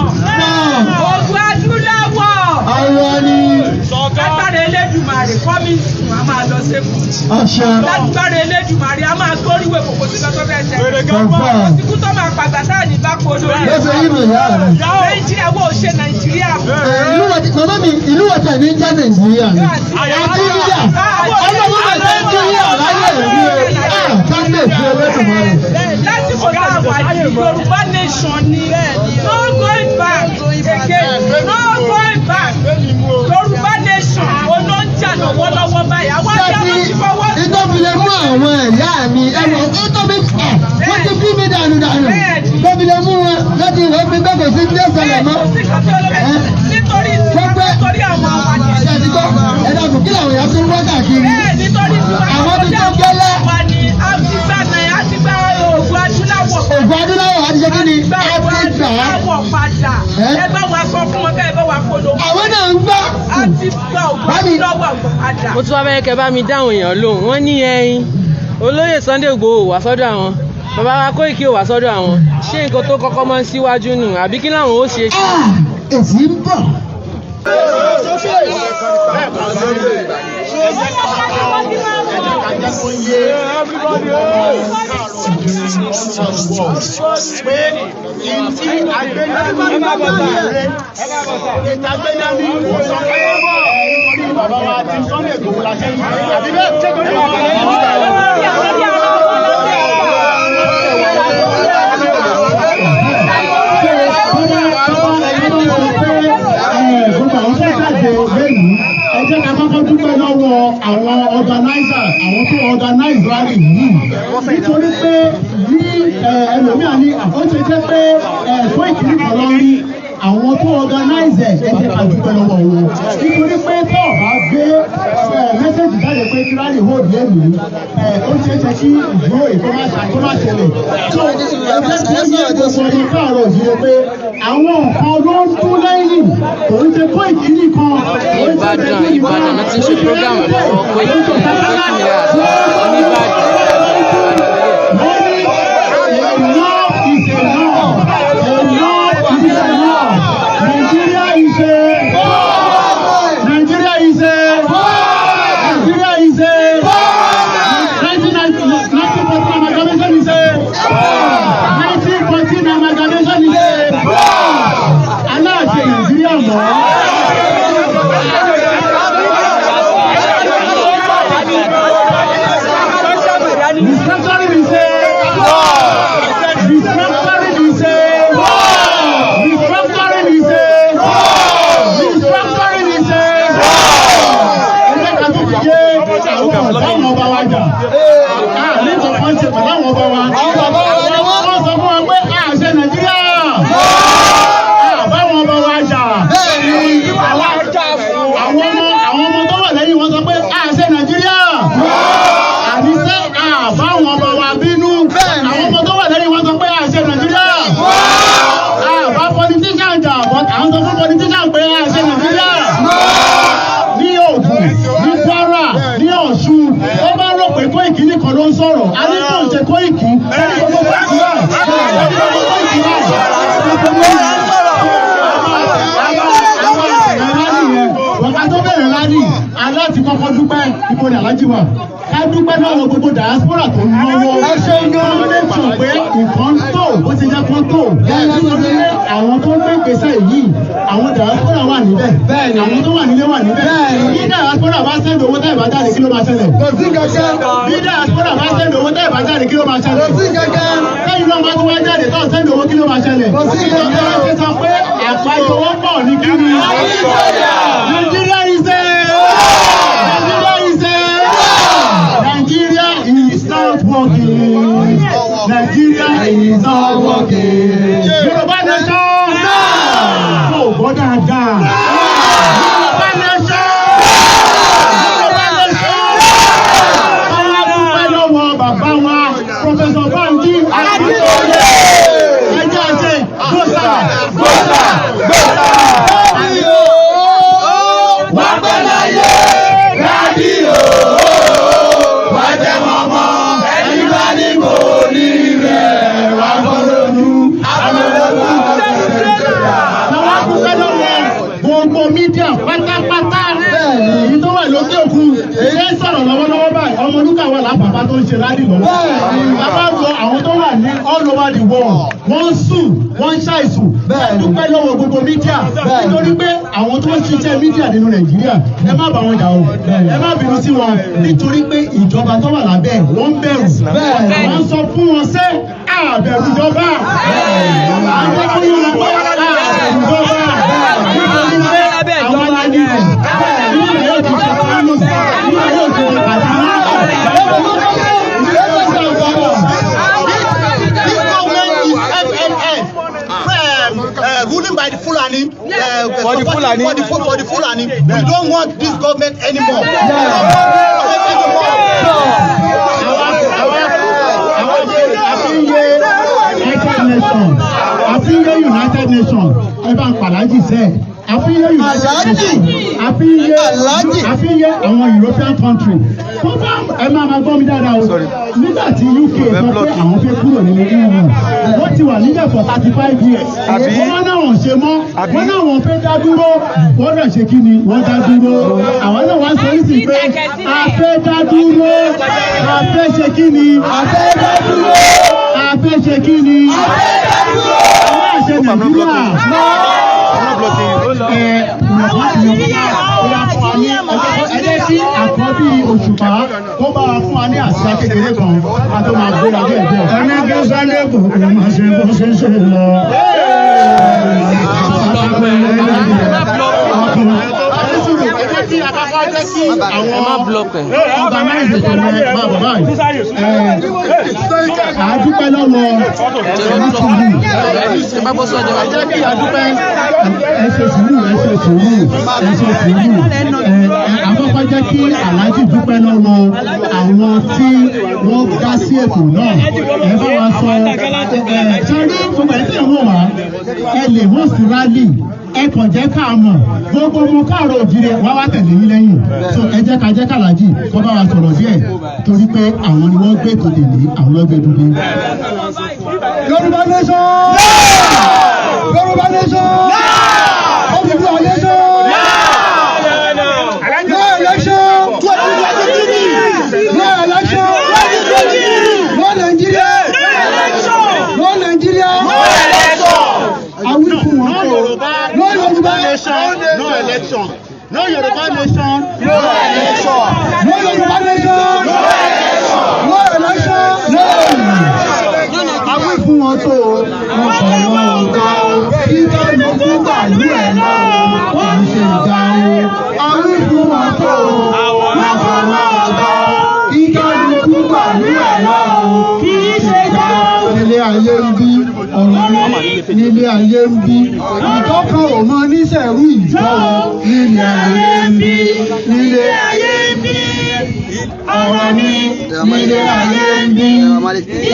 Ogun adúláwọ̀. Àwọn ni. Lágbára Elédùmarè, coming soon, a máa lọ sẹ́kọ̀ọ́. Àṣẹ. Lágbára Elédùmarè, a máa gbóríwé kòkó sí lọ́tọ́ fẹ́ ṣe. Confirm. Ikú tó máa pàgbà táà ní bá kó lórí. Lọ́sẹ̀ yìí mọ̀ ìyá rẹ̀. Nàìjíríà wo ṣe Nàìjíríà mọ́. Ìlú wa ti màmá mi, ìlú wa tẹ̀ ní jẹ́ Nàìjíríà ni. Nàìjíríà. Ọlọ́run bẹ̀ Nàìjíríà láyé rí o. Kábíyèsí Olódùmarè. Lásìkò tá a wà ní Yorùbá nation ni, no going back again, no going back. Yorùbá nation olóńjà lọ́wọ́lọ́wọ́ báyìí. Àwọn ajá ló ti fọwọ́ sí. Ìtọ́filẹ̀ mú àwọn ẹ̀yà mi ẹ̀wọ̀n ìtọ́fi ẹ̀ wọ́n ti bí mi dànù dànù. Tọ́filẹ̀ mú wọn láti rẹ̀ pé bẹ́ẹ̀ kò sí ní ẹ̀sẹ̀lẹ̀ mọ́. Nítorí Gbogbo nítorí àwọn àwàdì. Ṣé ẹ ti gbọ́? Ẹ dàgbọ́ kí làwọn èèyàn tún wá káàkiri. Bẹ́ẹ̀, nítorí tiwa. Àwọn ti tó gẹ́lẹ́. Wa ni a ti gba Nàìjíríà, a ti gba ògùn adúláwọ̀. Ògùn adúláwọ̀ àti ṣe kí ni? Gba A ògùn ti gbà á. adúláwọ̀ padà. Ẹ́? Ẹ bá wa sọ fún wọn ká ẹ bá wa polówó. Àwọn náà ń gbọ́. A ti gba ògùn Bámi. adúláwọ̀ padà. Mo tún wá fẹ́ kẹ́ bá mi dáhùn èèyàn lóhùn. Wọ́n ní ẹyin olóyè Sunday Igboho wá sọ́dọ̀ àwọn bàbá wa, Kóìkí ò wá sọ́dọ̀ àwọn. Ṣé nǹkan tó kọ́kọ́ máa ń síwájú nù, àbí kí làwọn ó ṣe? Ah, èsì ń bọ̀. Pé ìtí agbẹ́dání ètò agbẹ́dání kò sọ pé nítorí bàbá wa ti Sunday Igboho la ṣe ń ṣe, àbí bẹ́ẹ̀ ṣé torí bàbá wa ti ń ṣe? Gbogbo àwọn tó jáde lẹ́yìn, ẹ jẹ́ ká kọ́kọ́ dúpẹ́ lọ́wọ́ àwọn organizer, àwọn tó organize rally yìí, nítorí pé ní ẹlòmíà ní ó ṣe jẹ́ pé Koiki kan lọ rí àwọn tó organize ẹ̀. Ẹ jẹ́ ká dúpẹ́ lọ́wọ́ wọn, nítorí pé tó o bá gbé message jáde pé kí rally hold lẹ́nu, ó ṣeé ṣe kí ìdúró yìí kó má ṣẹlẹ̀. So ẹ jẹ́ kí ó yẹ gbogbo ọmọ káàárọ̀ òjìrè pé àwọn nǹkan ló ń dún lẹ́yìn, kò ń ṣe Koiki nìkan. Ìbàdàn, Ìbàdàn náà ti ń ṣe program lọ́wọ́. Koiki, Koiki Media oníbàdàn. Enough is enough. Enough is enough. Nigeria is a 1914 amalgamation is a 1914 amalgamation is a aláàṣẹ Nàìjíríà mọ́. Restructuring is a restructuring is a restructuring is a restructuring is a ẹ jẹ́ ká tún fi yé àwọn ọ̀tá àwọn ọba wa jà. Ní kankan ṣe pẹ̀lú àwọn ọba wa. Wọ́n sọ fún wa pé àṣẹ Nàìjíríà àbáwọn ọba wa jà. Àwọn ọmọ tó wà lẹ́yìn wọn sọ pé àṣẹ Nàìjíríà àníṣe àbáwọn ọba wa bínú. Àwọn ọmọ tó wà lẹ́yìn wọn sọ pé àṣẹ Nàìjíríà àbá politician jà, but àwọn sọ fún politician pé àṣẹ Nàìjíríà. Ní Ògùn, ní Kwara, ní Ọ̀ṣun, ó bá rò pé Kóìkì nìkan ló ń sọ̀rọ̀. A ní kò ń ṣe Kóìkì ẹni gbogbo Kóìkì náà, ẹni gbogbo Kóìkì náà, gbogbo wọ́n tó bẹ̀rẹ̀ rally, aláti kọ́kọ́ dúpẹ́. Ibo ni alájí wà? Ká dúpẹ́ lọ́wọ́ gbogbo diaspora tó ń náwó. Ẹ ṣeun gan. Tó lè sọ pé nǹkan tó bó ti jẹ́ kó tó, nítorí pé àwọn tó ń gbé ìgbésẹ̀ yìí, àwọn diaspora wà níbẹ̀. Àwọn tó wà nílé wà níbẹ̀. Bí diaspora bá send owó tẹ́ ìbá jáde, kí ló máa ṣẹlẹ̀? Kò sí kankan. Bí diaspora bá send owó tẹ́ ìbá jáde, kí ló máa ṣẹlẹ̀? Kò sí kankan. Lẹ́yìn náà, bá tún wá jáde tó send owó, kí ló máa ṣẹlẹ̀? Kò sí kankan. Ìjọba ti sọ pé àpájọ owó pọ̀ ní kí ni? Nigeria is a Nigeria is a Nigeria is not working. Nigeria is not working. Yorùbá nation. Kò gbọ́ dáadáa. Yorùbá nation. Yorùbá nation. Àwọn adúpẹ́ lọ́wọ́ bàbá wa, Professor Banji Akintoye. Ẹ jẹ́ àṣẹ gbọ́sà gbọ́sà gbọ́sà. Wà pẹ́ láyé, daddy o. sọ̀rọ̀ lọ́wọ́lọ́wọ́ báyìí, Ọmọlúkà wà lápapá tó ń ṣe rally lọ́wọ́. Bàbá lọ, àwọn tó wà ní all over the world, wọ́n ń sùn, wọ́n ń ṣàìsùn. Dúpẹ́ lọ́wọ́ gbogbo media, nítorí pé àwọn tó ń ṣiṣẹ́ media nínú Nàìjíríà, ẹ má bá wọn jà o, ẹ má bínú sí wọn, nítorí pé ìjọba tó wà lábẹ́ wọ́n ń bẹ̀rù. Wọ́n sọ fún wọn sẹ́ àbẹ̀rù ìjọba, àwọn tó yẹ wọn pé àbẹ̀rù ìjọba, nítorí pé àwọn alágbèrè nígbà yóò ti ṣe Kánò, nígbà yóò ti ṣe Kàdúná. This government is FNN, ruling by the Fulani. For the Fulani. For the Fulani. We don't want this government anymore. We don't want this government anymore. Àfihàn United Nations, àfihàn United Nations, ẹ bá ń pàlájì sẹ́ẹ̀, àfihàn United Nations, àfihàn Alhaji. Àfihàn àwọn European country tó bá, ẹ máa ma gbọ́ mi dáadáa o. Nígbà tí UK sọ pé àwọn fẹ́ kúrò nínú EU, wọ́n ti wà níbẹ̀ for 35 years. Wọ́n náà wọ́n ṣe mọ́, wọ́n náà wọ́n fẹ́ dá dúró. Wọ́n náà ṣe kí ni? Wọ́n dá dúró. Àwọn náà wọ́n sọ nísìnyí pé a fẹ́ dá dúró. A fẹ́ ṣe kí ni? A fẹ́ dá dúró. A fẹ́ ṣe kí ni? A fẹ́ dá dúró. Àwọn àṣẹ Nàìjíríà ẹ ẹ jẹ́ kí àkọ́bí Òṣùpá kó bá wa fún wa ní àṣà kékeré kan a tó máa gbéra díẹ̀ díẹ̀. Ẹni kí Sunday Igboho máa ṣe bó ṣe ṣe lọ. Ẹ sùúrù, ẹ jẹ́ kí àkọ́kọ́ jẹ́ kí Ẹ má àwọn block ẹ. Organize ètò yẹn máa bọ̀ báyìí. Ẹ àdúpẹ́ lọ́wọ́ ẹni sùúrù. Ẹ má bọ́ sọ́jọ́. Ẹ jẹ́ kí àdúpẹ́. Ẹ ṣe sùúrù, ẹ ṣe sùúrù, ẹ ṣe sùúrù. Ẹ àkọ́kọ́ jẹ́ kí Aláàjì dúpẹ́ lọ́wọ́ àwọn tí wọ́n dá sí ètò náà. Ẹ bá wa sọ ẹ ṣe rí gbogbo ẹ tí ẹ wọ̀ wá, ẹ lè host rally, ẹ kàn jẹ́ ká mọ̀. Gbogbo ọmọ káàrọ̀ òjìrè wá wá tẹ̀lé yín lẹ́yìn. So ẹ jẹ́ ká jẹ́ kàlájì kó bá wa sọ̀rọ̀ díẹ̀, torí pé àwọn ni wọ́n gbé ètò tèlé, àwọn ló gbé dúdú. Yorùbá nation! Yorùbá nation! Odùduwà nation! No election! No election! No Nigeria! No Nigeria! Awí fún wọn. No Yorùbá. No Yorùbá. Nation, no election. No Yorùbá nation, no election. No Yorùbá nation! No election! No. Awí fún wọn tó wọn kọ̀ wọ́n ọ̀gá kí kálukú gbàlú ẹ̀ lọ kì í ṣe ìjà o. Awí fún wọn tó wọn kọ̀ wọ́n ọ̀gá kí kálukú gbàlú ẹ̀ lọ kì í ṣe ìjà o. Nílé ayé ń bí ọ̀rọ̀ mi, nílé ayé ń bí ìtọ́kàn ò mọ níṣẹ̀rú ìjọ o. Nílé ayé ń bí, nílé ayé ń bí ọ̀rọ̀ mi, nílé ayé ń bí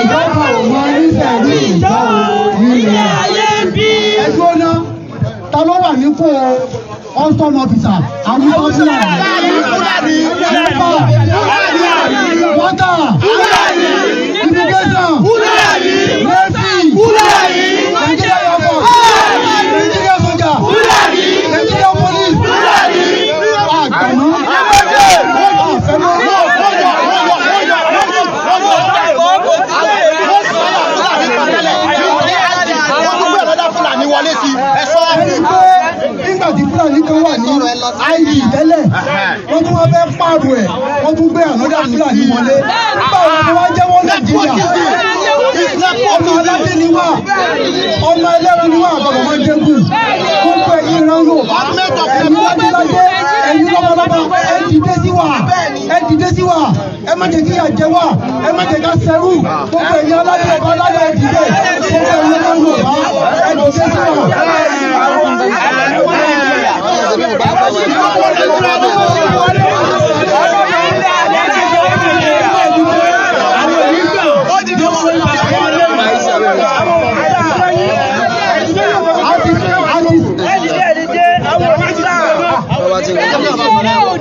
ìtọ́kàn ò mọ níṣẹ̀rú ìjọ o. Nílé ayé ń bí. Ẹ dúró ná, ta ló wà nípò custom officer? Àwọn Fúlàní, NEPA, water, immigration, navy, Nigeria Air Force, Nigeria soldier, Nigeria police, àgbàmọ́ àfẹ́mọ́. Wọ́n tún gbé ọ̀dọ́ Fúlàní wọlé sí ẹ sọ. Ẹni pé nígbà tí Fúlàní kan wà ní IG tẹ́lẹ̀, wọ́n tún wá fẹ́ pààrọ̀ ẹ̀, wọ́n tún gbé another Fúlàní wọlé. Nígbà wọn ni wọ́n jẹ́wọ́ Nàìjíríà? Ọmọ aládé ni wá, ọmọ ẹlẹ́ran ni wá, àgbàgbọ́ máa ń dẹ́kun. Gbogbo ẹ̀yin ìran Yorùbá, ẹ̀yin ládéládé, ẹ̀yin lọ́balọ́ba, ẹ dìde sí wa, ẹ dìde sí wa. Ẹ má jẹ́ kí ìyà jẹ wá, ẹ má jẹ́ ká ṣẹrú. Gbogbo ẹ̀yin aládé, ọba aládé, ẹ dìde. Gbogbo ẹ̀yin ìran Yorùbá, ẹ dìde sí wa.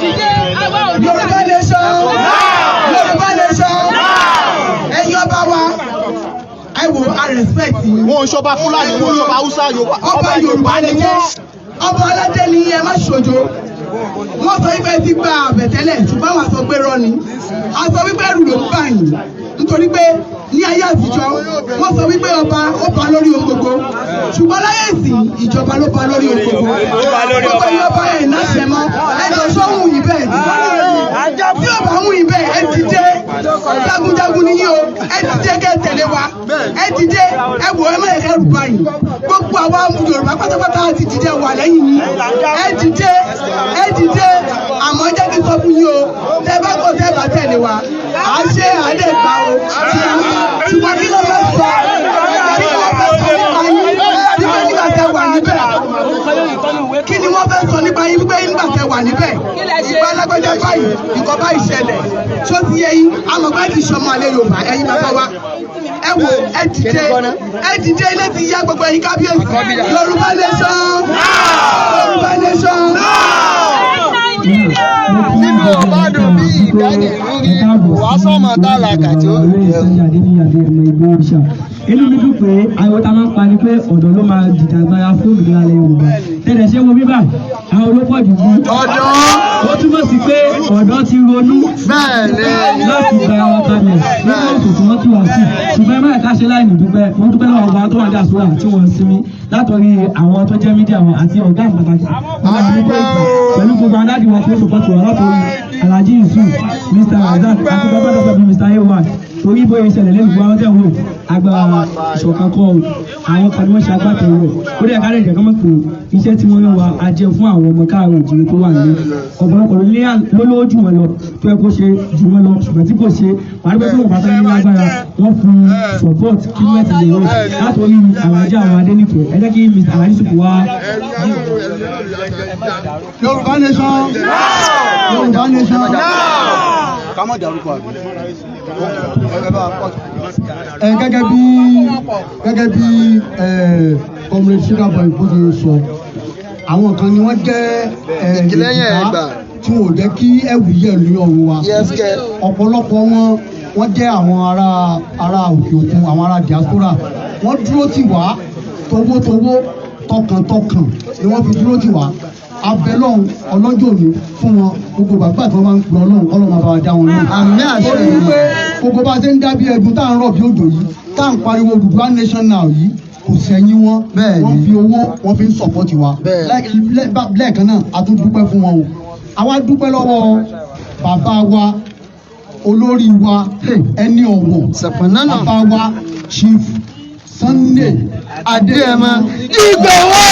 Yorùbá nation! Yorùbá nation! Ẹ̀yin ọba wa, ẹ wò, I respect yín. Wọn ò ṣọba Fúlàní, wọn ò ṣọba Haúsá, Yorùbá. Ọba Yorùbá ni wọ́n. Ọba aládé ni, ẹ má ṣojo. Wọ́n sọ wípé ti gba àbẹ̀tẹ́lẹ̀, ṣùgbọ́n àwọn sọ pé rọ́ ni. A sọ wípé ẹrù ló ń bà yín, nítorí pé ní ayé àtijọ́, wọ́n sọ wípé ọba ó ba lórí ohun gbogbo, ṣùgbọ́n láyé ìsìn, ìjọba ló ba lórí ohun gbogbo. Gbogbo yìí, ọba ẹ̀ láṣẹ mọ́. Ẹ jọ sọ́hùn yìí bẹ́ẹ̀, tí ò bá hùn yìí bẹ́ẹ̀, ẹ dìde. Jagunjagun ni yín o. Ẹ dìde kẹ́ tẹ̀lé wa. Ẹ dìde, ẹ wò, ẹ má yẹ kẹ́rù báyìí. Gbogbo àwa Yorùbá pátápátá ti dìde wà lẹ́yìn yín. Ẹ dìde, ẹ dìde. Àmọ́ jẹ́ kí n sọ fún yín o, tẹ́ bá kọ̀, tẹ́ bá tẹ̀lé wa, à ń ṣe àdé gbà o. Ṣùgbọ́n kí ló fẹ́ sọ? Kí ló fẹ́ sọ nípa yín wípé nígbà tẹ́ wà níbẹ̀? Kí ni wọ́n fẹ́ sọ nípa yín wípé nígbà tẹ́ wà níbẹ̀, ìgbà alágbájá báyìí, nǹkan báyìí ṣẹlẹ̀? Ṣó ti yẹ yín? Àmọ́ báyìí kì í ṣọmọ àlẹ́ Yorùbá. Ẹ̀yin bàbá wa, ẹ wò, ẹ dìde, ẹ dìde. Ilé ti yá gbogbo ẹ̀yin kábíyèsí. Yorùbá nation, Yorùbá nation. Nínú ọba dùn bí ìgbàanì lórí wàá sọmọ tálákà tí ó jẹun. Inú mi dùn pé ariwo tá a máa ń pa ni pé ọ̀dọ́ ló máa dìjàgbara fún òmìnira ilẹ̀ Yorùbá. Tẹ̀lẹ̀ ṣé wo bíbà àwọn olópọ̀ jù fún ọ̀dọ́. Ó túmọ̀ sí pé ọ̀dọ́ ti ronú Bẹ́ẹ̀ ni. láti gba ara kalẹ̀ nínú ètò tí wọ́n ti wà sí. Ṣùgbọ́n ẹ má ẹ̀ka ṣe láì ní dúpẹ́. Wọ́n dúpẹ́ lọ́wọ́ ọba tó wà ní àsúrà tí wọ́n ń sinmi, látọ̀rí àwọn tó jẹ́ media wọn àti ọ̀gá pàtàkì ọ̀gá àdúgbò, pẹ̀lú gbogbo aládìí wọn tó support wọn, látọ̀rí Alhaji Yusuf, Mr Razak àti bàbá dọ́kọ̀ bíi Mr Ayewa. Torí bóyá ìṣẹ̀lẹ̀ lẹ́nu gbogbo àwọn tẹ̀ wò, agbára ìṣọ̀kan kọ́ o, àwọn kan ní wọ́n ṣe agbátẹrù ẹ̀. Ó dẹ̀ ká lè jẹ́ kọ́mọ̀ pé iṣẹ́ tí wọ́n rán wa á jẹ́ fún àwọn ọmọ káàárọ̀ òjìrì tó wà nílé. Ọ̀pọ̀lọpọ̀ ló lówó jù wọ́n lọ, tó yẹ kó ṣe jù wọ́n lọ, ṣùgbọ́n tí kò ṣe. Wàá rí pé tí wọ́n bá fẹ́ ní lágbára, wọ́n fún support kí wọ́n ti lè rọ látòrí àwọn ajá àwọn Adéníkẹ́. Ẹ jẹ́ kí Mr Alhaji Yusuf wá. Yorùbá nation, Yorùbá nation. Ká má dárúkọ àbí. Ẹ gẹ́gẹ́ bí Comrade Sugar Boy bó ṣe sọ, àwọn kan ni wọ́n jẹ́ Ìkìlẹ́yìn èjìká ẹgbà. tí wọn ò jẹ́ kí ẹ̀wù yẹ̀ ní ọrùn wa. Yes, kẹ́. Ọ̀pọ̀lọpọ̀ wọn, wọ́n jẹ́ àwọn ará òkè òkun, àwọn ará diaspora. Wọ́n dúró tì wá towótowó, tọkàntọkàn ni wọ́n fi dúró tì wá. Abẹ́lọ́hún ọlọ́jọ́ òní fún wọn. Gbogbo gbàgbà tí wọ́n máa ń pè Ọlọ́run, Ọlọ́run máa bá wa dá wọn lóhùn. Àmín, àṣẹ. Torí wípé gbogbo bá a ṣe ń dábí ẹdun, tá à ń rọ̀ bí òjò yìí, tá à ń pariwo Odùduwà nation now yìí, kò sẹ́yìn wọn. Bẹ́ẹ̀ni. Wọ́n fi owó, wọ́n fi ń support wa. Bẹ́ẹ̀. Lẹ́ẹ̀kan náà, a tún dúpẹ́ fún wọn o. Àwa dúpẹ́ lọ́wọ́ bàbá wa, olórí wa, ẹni ọ̀wọ̀, Sẹ̀pọ̀nánà. bàbá wa Chief Sunday Adéyẹmọ Ìgbòho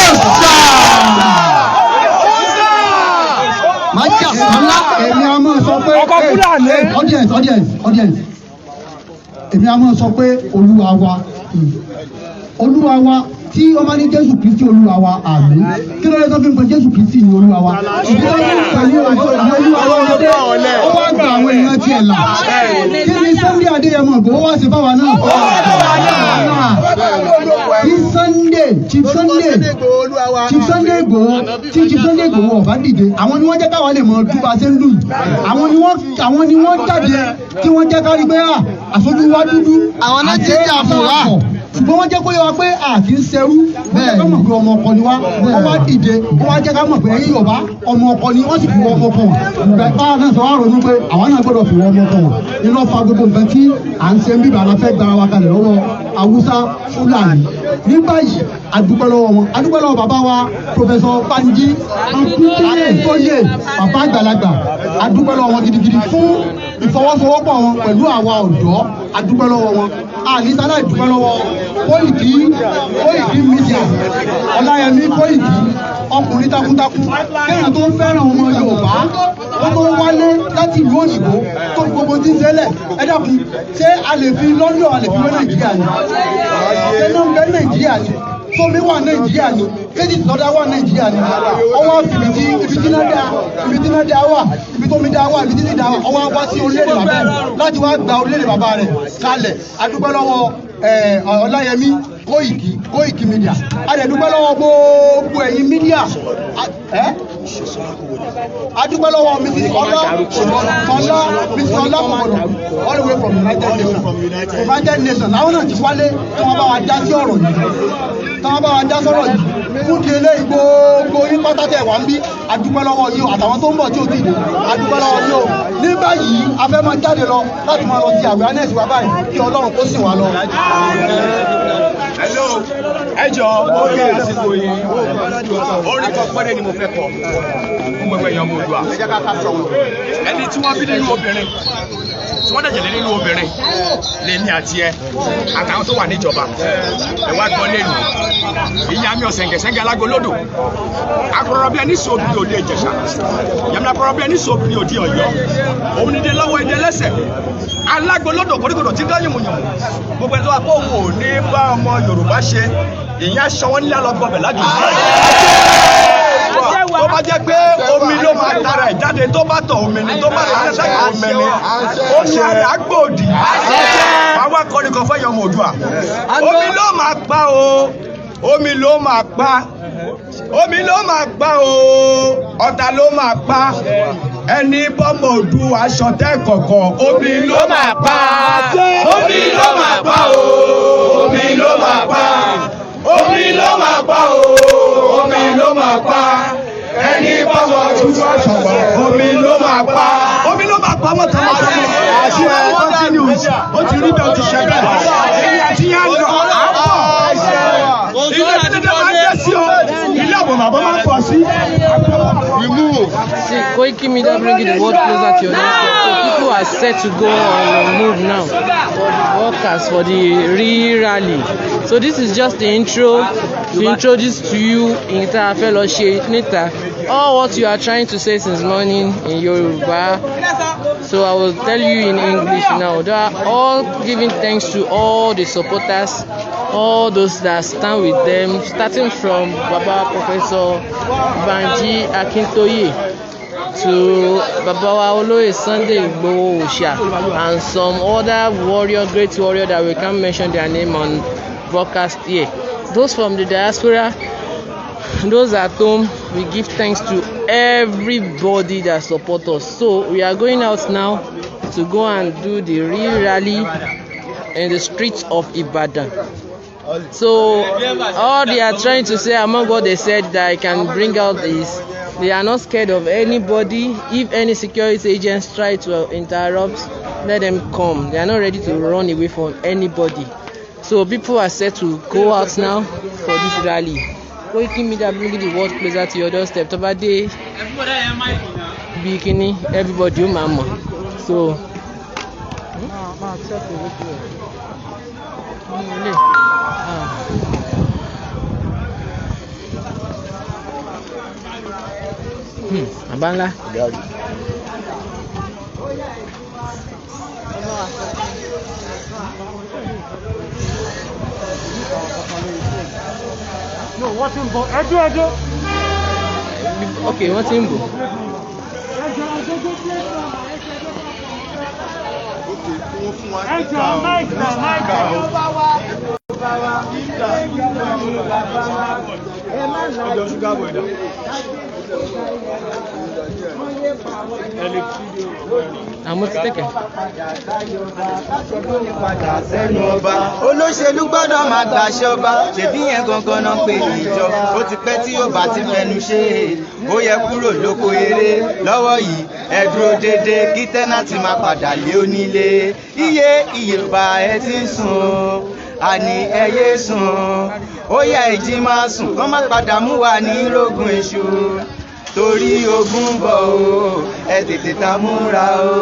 sà. Má jà sọ́lá. Èmi a máa sọ pé Ọkọ̀ Fúlàní. Hey, audience, audience, audience, èmi a máa sọ pé olúwa wa, olúwa wa, tí wọ́n bá ní Jésù Kristi olúwa wa, àmín. Kí ló dé tó fi ń pe Jésù Kristi ní olúwa wa? Ìdí tó fi ń pè ní olúwa wa ni pé ó wá gba àwọn èèyàn tiẹ̀ là. Kí ni Sunday Adéyẹmọ Ìgbòho wá sí fáwa náà? Tí Sunday, Chief Sunday, Chief Sunday Igboho, tí Chief Sunday Igboho ọba dìde, àwọn ni wọ́n jẹ́ káwa lè mọ dúpọ̀ ṣe ń lù yìí. Àwọn ni wọ́n jáde tí wọ́n jẹ́ ká rí pé à àfojú wa dúdú. Àwọn náà ti jà fún wa. Ṣùgbọ́n wọ́n jẹ́ kó yé wa pé a kì í ṣẹrú. Wọ́n jẹ́ ká mọ̀ pé ọmọ ọkọ ni wá. Wọ́n wá dìde, wọ́n wá jẹ́ ká mọ̀ pé ẹ̀yin Yorùbá, ọmọ ọkọ ni wọ́n sì fi ọmọ ọkọ wọn. Bẹ́ẹ̀ náà sọ wá ronú pé àwọn náà gbọ́dọ̀ fi ọmọ ọkọ wọn. Iná fa gbogbo nǹkan tí à ń ṣe ń bíbà, la fẹ́ gbára wa kalẹ̀ lọ́wọ́ Haúsá Fúlàní. Ní báyìí, a dúpẹ́ lọ́wọ́ wọn. A dúpẹ́ lọ́wọ́ bàbá wa, Professor Banji Akíntóyè, bàbá àgbàlagbà. A dúpẹ́ lọ́wọ́ wọn gidigidi fún ìfọwọ́sowọ́pọ̀ wọn pẹ̀lú àwa ọ̀dọ́. A dúpẹ́ lọ́wọ́ wọn. Àní sáláì dúpẹ́ lọ́wọ́ Kóìkí, Kóìkí Media, Ọláyẹmí Kóìkí, ọkùnrin takuntakun, kéèyàn tó ń fẹ́ràn ọmọ Yorùbá, ó tó ń wálé láti ìlú òyìnbó tó fi gbogbo tí ń ṣẹlẹ̀. Ẹ dákun, ṣé a lè fi London, a lè fi wé Nàìjíríà ni? Ṣé náà ń bẹ Nàìjíríà ni? Tómi wà Nàìjíríà ni? Kéjì lọ́dá wà Nàìjíríà ni? Ọwọ́ ibi tí ibi tí náà dá, ibi tí náà dá wà, ibi tómi dá wà, ibi tí ti dá wà, ọwọ́ wá sí orílẹ̀-èdè bàbá rẹ̀ láti wá gba orílẹ̀-èdè bàbá rẹ̀ kalẹ̀. A dúpẹ́ lọ́wọ́ Ọláyẹmí. Koiki, Koiki Media. A dẹ̀ dúpẹ́ lọ́wọ́ gbogbo ẹ̀yin media ẹ́. A dúpẹ́ lọ́wọ́ Mrs. Ọlá Ọlá, Mrs. Ọlá Kòkòrò, all the way from United Nations, United Nations. Àwọn náà ti wálé tí wọ́n bá wa dá sí ọ̀rọ̀ yìí, tí wọ́n bá wa dá sọ̀rọ̀ yìí. Fún di eléyìí, gbogbo yín pátá tẹ̀ wá ń bí, a dúpẹ́ lọ́wọ́ yín o. Àtàwọn tó ń bọ̀ tí ò tí ì dé, a dúpẹ́ lọ́wọ́ yín o. Ní báyìí, a fẹ́ máa jáde lọ láti máa lọ sí awareness wa báyìí. Kí Ọlọ́run kó sìn wá lọ. Hello, ẹ jọ, mo rí àsìkò yìí, orin kan péré ni mo fẹ́ kọ fún gbogbo èèyàn ọmọ Oòduà. Ẹni tí wọ́n bí nínú obìnrin, tí wọ́n dẹ̀jẹ̀ lé nínú obìnrin lèmi àti ẹ àtàwọn tó wà níjọba, ẹ wá gbọ́ lẹ́nu ìyá mi. Ọ̀sẹ̀ǹgẹ̀sẹ̀ǹgẹ̀ alágolódò akọrọ bí ẹni sọ obìnrin òde Ìjẹ̀ṣà, ìyá mi akọrọ bí ẹni sọ obìnrin òde Ọ̀yọ́, òun ni dé lọ́wọ́ ìdẹ lẹ́sẹ̀ alágolódò kòríkòdò tí ń dán yùmùyùmù. Gbogbo ẹni tó wà pé òun ò ní bá ọmọ Yorùbá ṣe, ìyẹn aṣọ wọn nílẹ̀ lọ́gbọ̀bẹ̀ lájú. Tó bá jẹ́ pé omi ló máa tara ẹ̀ jáde, tó bá tọ̀ omi ni, tó bá tara sẹ́kẹ̀ omi ni, omi àdágbòdì. Àwa kọrin kan fẹ́ yan ọmọ Oòduà. Omi ló máa pa o, omi ló máa pa, omi ló máa pa o, ọ̀tá ló máa pa ẹni bọ́mọ Oòduà ṣọ̀tẹ̀ kọ̀kọ̀, omi ló máa pa. Omi ló máa pa o, omi ló máa pa, omi ló máa pa o, omi ló máa pa ẹni bọ́mọ Oòduà ṣọ̀tẹ̀, omi ló máa pa, omi ló máa pa mọ́tàmọ́tà. Àṣẹ continues. Ó ti rí bẹ́ẹ̀, ó ti ṣe bẹ́ẹ̀. Èyí àti yẹn lọ àpọ̀ ilé dídé máa ń dé sí o, ilé àbọ̀ bàbá máa ń pọ̀ sí. See, Koiki Media bringing the world closer to your doorstep. So people are set to go on the move now for the workers for the re-rally. So this is just the intro to introduce to you in tá a fẹ́ lọ ṣe níta. All what you are trying to say since morning in Yoruba. So I will tell you in English now. They are all giving thanks to all the supporters, all those that stand with them, starting from Baba Professor Banji Akintoye to Baba wa Olóyè Sunday Igboho Oòṣà and some other warrior, great warrior that we can't mention their name on broadcast here. Those from the diaspora, those at home, we give thanks to everybody that support us. So we are going out now to go and do the real rally in the streets of Ibadan. So all they are trying to say, among what they said that I can bring out, is they are not scared of anybody. If any security agents try to interrupt, let them come. They are not ready to run away from anybody. So people are set to go out now for this rally. Koiki Media, bringing the world closer to your doorstep. Tó bá dé bí kíní, everybody ó máa mọ̀. So máa check owó díẹ̀ nínú ilé. Ah. Bàbá ńlá. No, wọ́n ti ń bọ̀. Ẹjọ́ ẹjọ́. Ok, wọ́n ti ń bọ̀. Ẹjọ́ mic na mic na. Àmọ́ ti tẹ̀kẹ̀. Sẹ́nu ọba olóṣèlú gbọ́dọ̀ máa gbàṣẹ ọba, ṣèbí yẹn gangan náà pé ìjọ. Ó ti pẹ́ tí yóò bá ti fẹnu ṣe é, ó yẹ kúrò lóko eré lọ́wọ́ yìí. Ẹ dúró déédéé kí tenant máa padà lé onílé. Iye ìyèbá ẹ ti ń sùn, àní ẹ yé sùn, ó yẹ ìjì máa sùn kán má padà mú wa ní rógun èṣù, torí ogun ń bọ̀ o. Ẹ tètè ta múra o.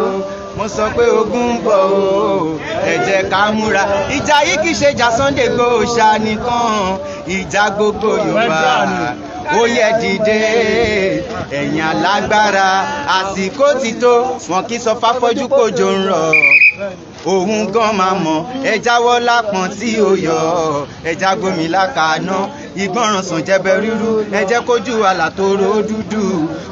Mo sọ pé ogun ń bọ̀ o, ẹ jẹ́ ká múra. Ìjà yìí kì í ṣe ìjà Sunday Igboho ṣá nìkan, ìjà gbogbo Yorùbá. Ó yẹ dìde, ẹ̀yin alágbára, àsìkò ti tó. Wọn kì í sọ fáfọ́jú kòjò ń rọ̀, òun gan máa mọ̀. Ẹ jáwọ́ lápọ̀n tí ó yọ, ẹja gómi lákàánú. Ìgbọràn sàn jẹbẹ rírú. Ẹ jẹ́ kójú àlàtòrò dúdú,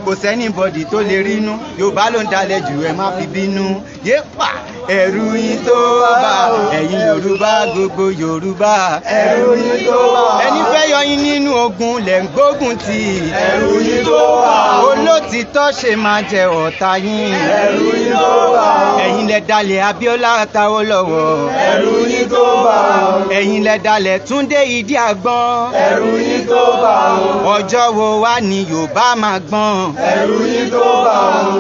kò sí anybody tó lè rínú. Yorùbá ló ń dalẹ̀ jù, ẹ má fi bínú. Yéèpà, ẹ̀rù yín tó bá ẹ̀yin Yorùbá, gbogbo Yorùbá, ẹ̀rù yín tó bá. Ẹni fẹ́ yọ yín nínú ogun lẹ̀ ń gbógun tì, ẹ̀rù yín tó bá. Olótìtọ́ ṣe máa jẹ ọ̀tá yín, ẹ̀rù yín tó bá. Ẹ̀yin lẹ dalẹ̀ Abíọ́lá Awólọ́wọ̀, ẹ̀rù yín tó bá. Ẹ̀yin lẹ dalẹ̀ Túndé Ìdí Àgbọn, ẹ̀rù yín tó bá. Ọjọ́ wo wá ni Yorùbá máa gbọ́n? Ẹ̀rù yín tó bá.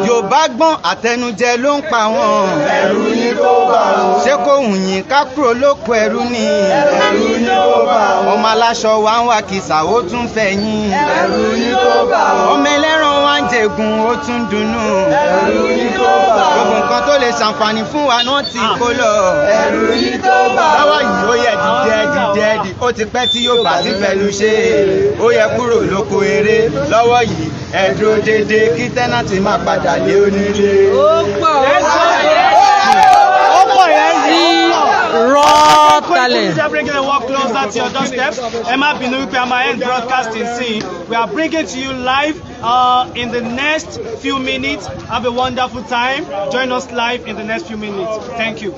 Yorùbá gbọ́n, àtẹnujẹ ló ń pa wọ́n, ẹ̀rù yín tó bá. Ṣé kò wù yín ká kúrò lóko ẹrú ni? Ẹ̀rù yín tó bá. Ọmọ aláṣọ wa ń wá kìsà, ó tún fẹ́ yín, ẹ̀rù yín tó bá. Ọmọ ẹlẹ́ran wa ń jẹ̀gùn, ó tún dunnú, ẹ̀rù yín tó bá. Gbogbo nǹkan tó lè ṣàǹfààní fún wa náà ti kó lọ, ẹ̀rù yín tó bá. Lọ́wọ́ yìí, ó yẹ dìde, dìde dì. Ó ti pẹ́ tí yóò bá ti fẹnu ṣe, ó yẹ kúrò lóko eré. Lọ́wọ́ yìí, ẹ dúró déédéé kí tenant má padà lé onílé. Ó pọ̀, ó pọ̀. Sí raw talent. Koiki bringing the work closer to your doorstep. Ẹ má bínú wípé a máa end broadcasting sí. We are bringing to you live in the next few minutes. Have a wonderful time. Join us live in the next few minutes. Thank you.